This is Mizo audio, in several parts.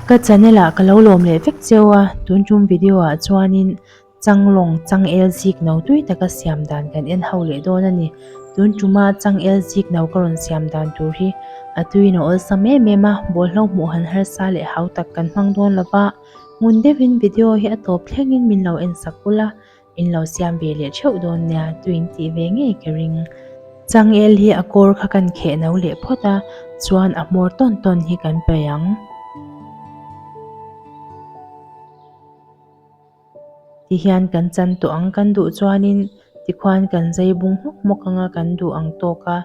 Ka channel ah ka lo lawm leh vek cheu a, tun tum video ah chuanin Changlawng changel zik no tui taka siam dan kan en ho leh dawn a ni. Tun tuma changel zik no ka rawn siam dan tur hi a tuiin a awlsam em em a, bawlhlo hmuh han harsa leh hau tak kan hmang dawn lo va, ngun deuhin video hi a tawp thlengin min lo en sak ula, In lo siam ve leh theuh dawn nia, tuin tih ve ngei ka ring. Changel hi a kawr kha kan kheh no leh phawt a, chuan a hmawr tawn tawn hi kan paih ang. Tihian kan chan tawh ang kan duh chuanin tikhuan kan zai bung hmawk hmawk anga kan duh ang tawk a.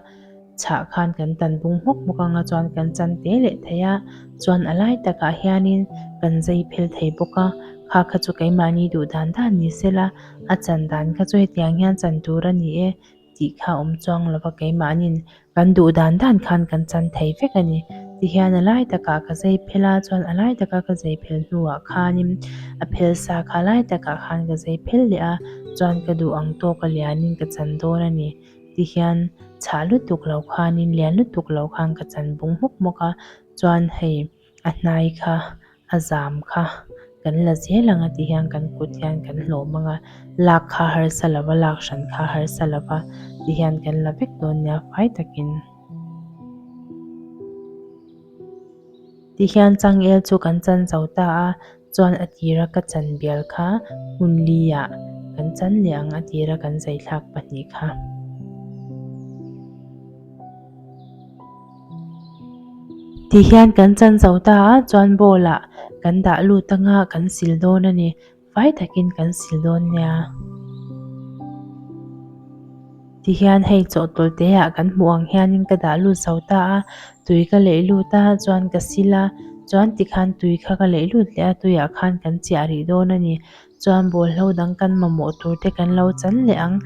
Chhah khan kan tan bung hmawk hmawk anga chuan kan chan te leh thei a, chuan a lai takah hianin kan zai phel thei bawk a, kha kha chu keimahni duh dan dan ni sela, a chan dan kha chu hetiang hian chan tur a ni e tih kha a awm chuang lo va, keimahni'n kan duh dan dan khan kan chan thei vek a ni. Tihian a lai takah ka zai phel a, chuan a lai taka ka zai phel hnuah khanin a phel sa kha a lai takah khan ka zai phel leh a, chuan ka duh ang tawka lianin ka chan dawn a ni. Ti hian chhah lutuk lo khanin lian lutuk lo khan ka chan bung hmawk hmawk a, chuan hei a hnai kha a zam kha kan la zel ang a ti hian kan kut hian kan hlawm ang a, lak kha harsa lo va lak hran kha harsa lo va ti hian kan la vek dawn nia fai takin. Ti hian changel chu kan chan zo ta a, Chuan a tira ka chan bial kha hmun li ah kan chan leh ang a tira kan zai thlak pahnih kha. Ti hian kan chan zo ta a, chuan bowl ah kan dah lut anga kan sil dawn a ni, fai takin kan sil dawn nia. Ti hian hei chawhtawlh te ah kan hmuh ang hianin ka dah lut zo ta a, tui ka leih lut a chuan ka sil a, chuan tikhan tui kha ka leih lut leh a tuiah khan kan chiah rih dawn a ni. Chuan bawlhlo dang kan mamawh tur te kan lo chan leh ang.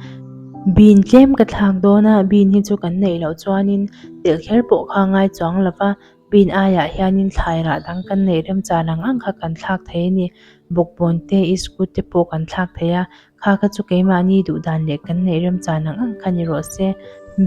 Bean tlem ka thlak dawn a, bean hi chu kan neih loh chuanin telh kher pawh kha a ngai chuang lo va, Bean aiah hianin thlai rah dang kan neih remchan ang ang kha kan thlak thei a ni. Bawkbawn te, iskut te pawh kan thlak thei a, kha kha chu keimahni duh dan leh kan neih remchan ang ang kha ni rawh se.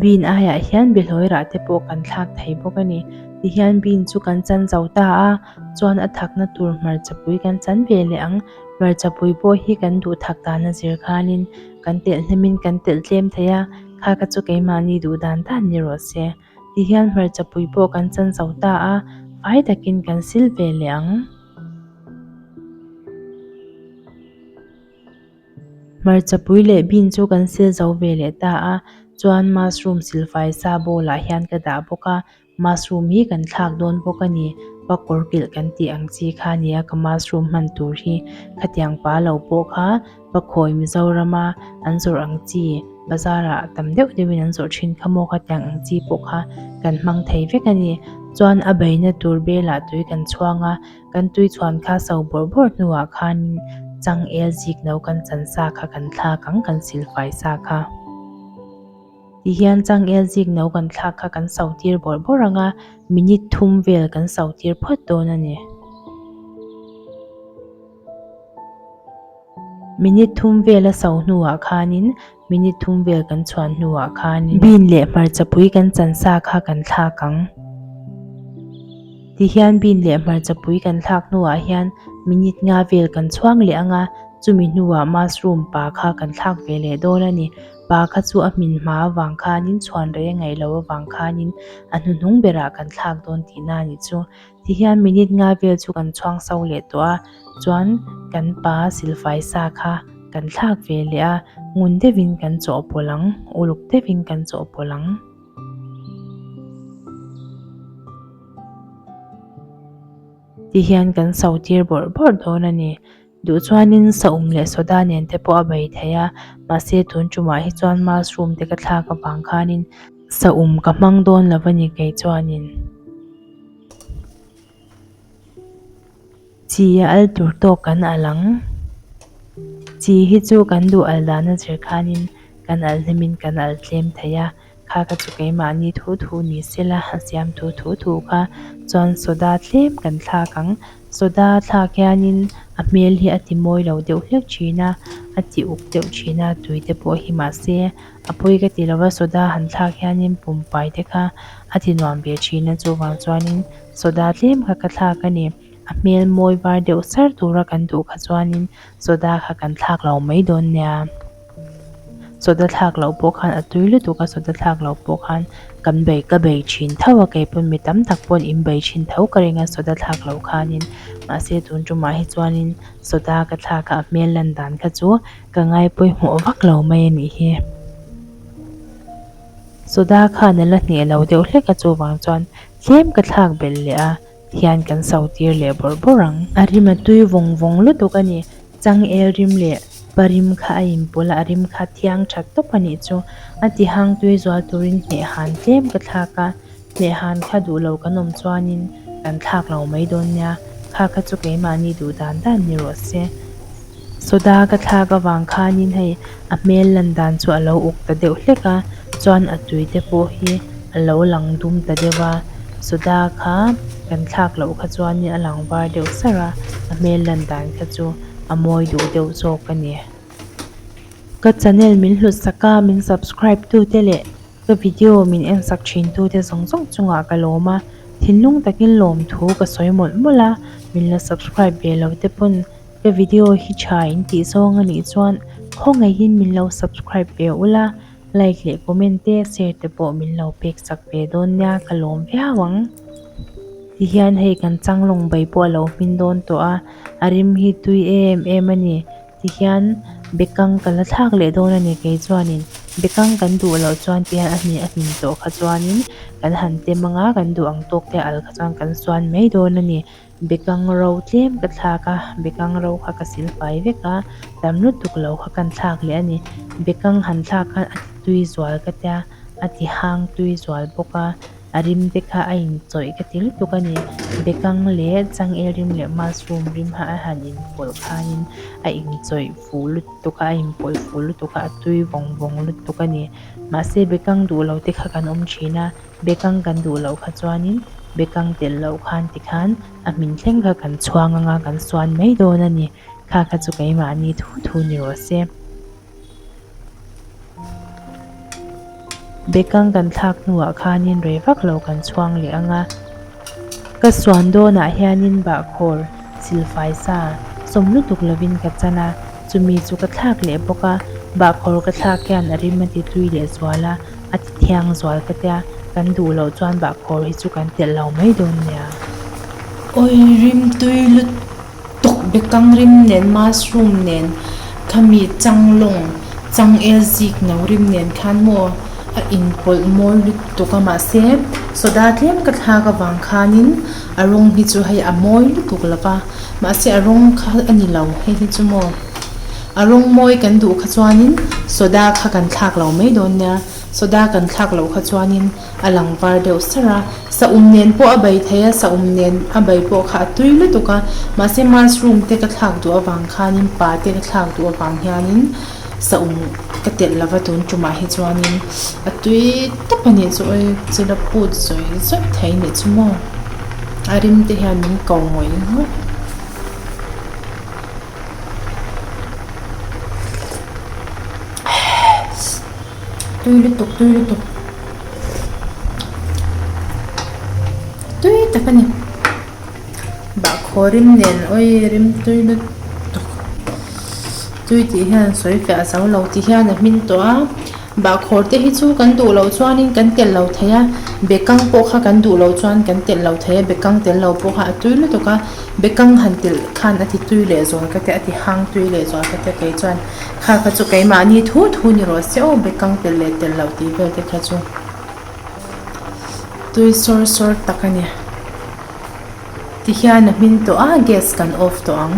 Bean aiah hian behlawi rah te pawh kan thlak thei bawk a ni. Tihian bean chu kan chan zo ta a, chuan a thakna tur hmarchapui kan chan ve leh ang. Hmarchapui pawh hi kan duh thak dan a zir khanin kan telh hnemin kan telh tlem thei a, kha kha chu keimahni duh dan dan ni rawh se. Ti hian hmarchapui pawh kan chan zo ta a, fai takin kan sil ve leh ang. Hmarchapui leh bean chu kan sil zo ve leh ta a, chuan mushroom silfai sa bowl ah hian ka dah bawk a, mushroom hi kan thlak dawn bawk a ni, pakawr kilh kan tih ang chi kha a nia ka mushroom hman tur hi, khatiang pa lo pawh kha Pakhawi Mizorama an zawrh ang chi bazarah tam deuh deuhin an zawrh thin kha maw khatiang ang chi pawh kha kan hmang thei vek a ni. Chuan a beina tur belah tui kan chhuang a, kan tui chhuan kha so bawrh bawrh hnuah khanin changel zik no kan chan sa kha kan thlak ang kan silfai sa kha. Tihian changel zik no kan thlak kha kan so tir bawrh bawrh ang a, minute thum vel kan so tir phawt dawn a ni. Minute thum vel a so hnuah khanin minute thum vel kan chhuan hnuah khanin bean leh hmarchapui kan chan sa kha kan thlak ang. Tihian bean leh hmarchapui kan thlak hnuah hian minute nga vel kan chhuang leh ang a, chumi hnuah mushroom pa kha kan thlak ve leh dawn a ni. Pa kha chu a hmin hma avang khanin chhuan rei a ngaih loh avang khanin a hnuhnung berah kan thlak dawn tihna a nih chu. Ti hian minute nga vel chu kan chhuang so leh tawh a, chuan kan pa silfai sa kha kan thlak ve leh a, ngun deuhin kan chawhpawlh ang, uluk deuhin kan chawhpawlh ang. Ti hian kan so tir bawrh bawrh dawn a ni. Duh chuanin saum leh soda nen te pawh a bei thei a, mahse tun tumah hi chuan mushroom te ka thlak avang khanin saum ka hmang dawn lo a ni kei chuanin. Chi a al tur tawk kan al ang. Chi hi chu kan duh al dan a zir khanin kan al hnemin kan al tlem thei a, kha kha chu keimahni thu thu ni sela a siam thu thu thu kha chuan soda tlem kan thlak ang. Soda thlak hianin a hmel hi a ti mawi lo deuh hlek thin a, a ti uk deuh thin a tui te pawh hi mahse a pawi ka ti lo va soda han thlak hianin pumpai te kha a ti nuam ve thin a chuvang chuanin soda tlem kha ka thlak a ni. A hmel mawi var deuh sar tura kan duh kha chuanin soda kha kan thlak lo mai dawn nia. Soda thlak loh pawh khan a tui lutuk a, soda thlak loh pawh khan kan bei ka bei thin tho a, kei pawn mi tam tak pawn in bei thin tho ka ring a soda thlak loh khanin mahse tun tumah hi chuanin soda ka thlak a, a hmel lan dan kha chu ka ngai pawimawh vak lo mai a nih hi. Soda khan a la hneh lo deuh hlek a chuvang chuan tlem ka thlak belh leh a. Hian kan so tir leh bawrh bawrh ang. A rim a tui vawng vawng lutuk a ni. Changel rim leh pa rim kha a inpawlh a, a rim kha thiang that tawp a nih chu. A ti hang tui zual turin hnehhan tlem ka thlak a, hnehhan kha duh lo kan awm chuanin kan thlak lo mai dawn nia. Kha kha chu keimahni duh dan dan ni rawh se. Soda ka thlak avang khanin hei a hmel lan dan chu a lo uk ta deuh hlek a, chuan a tui te pawh hi a lo lang dum ta deuh a, soda kha kan thlak loh kha chuanin a lang var deuh sar a, a hmel lan dan kha chu a mawi duh deuh zawk a ni. Ka channel min hlut sak a, min subscribe tu te leh ka video min en sak thin tu te zawng zawng chungah ka lawm a, thinlung takin lawmthu ka sawi mawlh mawlh a, min la subscribe ve lo te pawn Ka video hi tha in tih zawng a nih chuan khawngaihin min lo subscribe ve ula, like leh comment te share te pawh min lo pek chak ve dawn nia ka lawm viau ang. Tihian hei kan changlawng bai pawh a lo hmin dawn tawh a, a rim hi tui em em a ni. Tihian bekang ka la thlak leh dawn a ni kei chuanin bekang kan duh loh chuan tihian a hnih a hmin tawh kha chuanin kan han tem anga kan duh ang tawk te al kha chuan kan suan mai dawn a ni. Bekang ro tlem ka thlak a, bekang ro kha ka sil fai vek a, tam lutuk lo kha kan thlak leh a ni. Bekang han thlak khan a ti tui zual ka tia, a ti hang tui zual bawk a, a rim te kha a inchawih ka ti lutuk a ni. Bekang leh changel rim leh mushroom rim kha a han inpawlh khanin a inchawih fuh lutuk a, a inpawlh fuh lutuk a, a tui vawng vawng lutuk a ni. Mahse bekang duh lo te kha kan awm thin a. Bekang kan duh loh kha chuanin bekang telh loh khan tikhan a hmin thleng kha kan chhuang anga kan suan mai dawn a ni. Kha kha chu keimahni thu thu ni rawh se. Bekang kan thlak hnuah khanin rei vak lo kan chhuang leh anga. Ka suan dawnah hianin bahkhawr silfai sa sawm lutuk lovin ka chan a, chumi chu ka thlak leh bawk a, bahkhawr ka thlak hian a rim a ti tui leh zual a, a ti thiang zual ka tia, kan duh loh chuan bahkhawr hi chu kan telh lo mai dawn nia. Awi rim tui lutuk bekang rim nen mushroom nen khami changlawng changel zik no rim nen khan maw a inpawlh mawi lutuk a mahse soda tlem ka thlak avang khanin a rawng hi chu hei a mawi lutuk lo va mahse a rawng kha a ni lo hei hi chu maw a rawng mawi kan duh kha chuanin soda kha kan thlak lo mai dawn nia soda kan thlak loh kha chuanin a lang var deuh sar a saum nen pawh a bei thei a saum nen a bei pawh kha a tui lutuk a mahse mushroom te ka thlak duh avang khanin pa te ka thlak duh avang hianin saum ka telh lova tun tumah hi chuanin a tui tawp a nih chu awi chila put zawih zawih thei a nih chu maw a rim te hian min ko ngawih ngawih. Tui lutuk tui lutuk tui tak a ni bahkhawh rim nen awi rim tui lutuk tui tih hian sawi fiah zo lo ti hian a hmin tawh a bahkhawr te hi chu kan duh loh chuanin kan telh lo thei a bekang pawh kha kan duh loh chuan kan telh lo thei a bekang telh lo pawh kha a tui lutuk a bekang han telh khan a ti tui leh zual ka tia a ti hang tui leh zual ka tia kei chuan. Kha kha chu keimahni thu thu ni rawh se aw bekang tel leh tel loh tih vel te kha chu tui sawr sawr tak a ni. Tihian a hmin tawh a gas kan off tawh ang.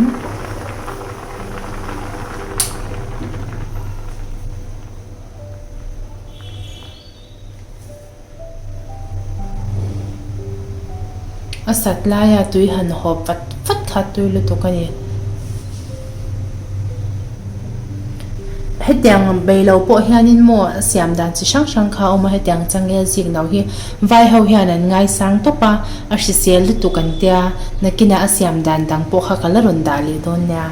A sat laia tui han hawp vat vat kha tui lutuk a ni. Hetiang bei lo pawh hianin maw a siam dan chi hrang hrang kha a awm a, hetiang changel zik no hi vai ho hian an ngaisang tawp a, a hrisel lutuk an tia, nakinah a siam dan dang pawh kha ka la rawn dah leh dawn nia.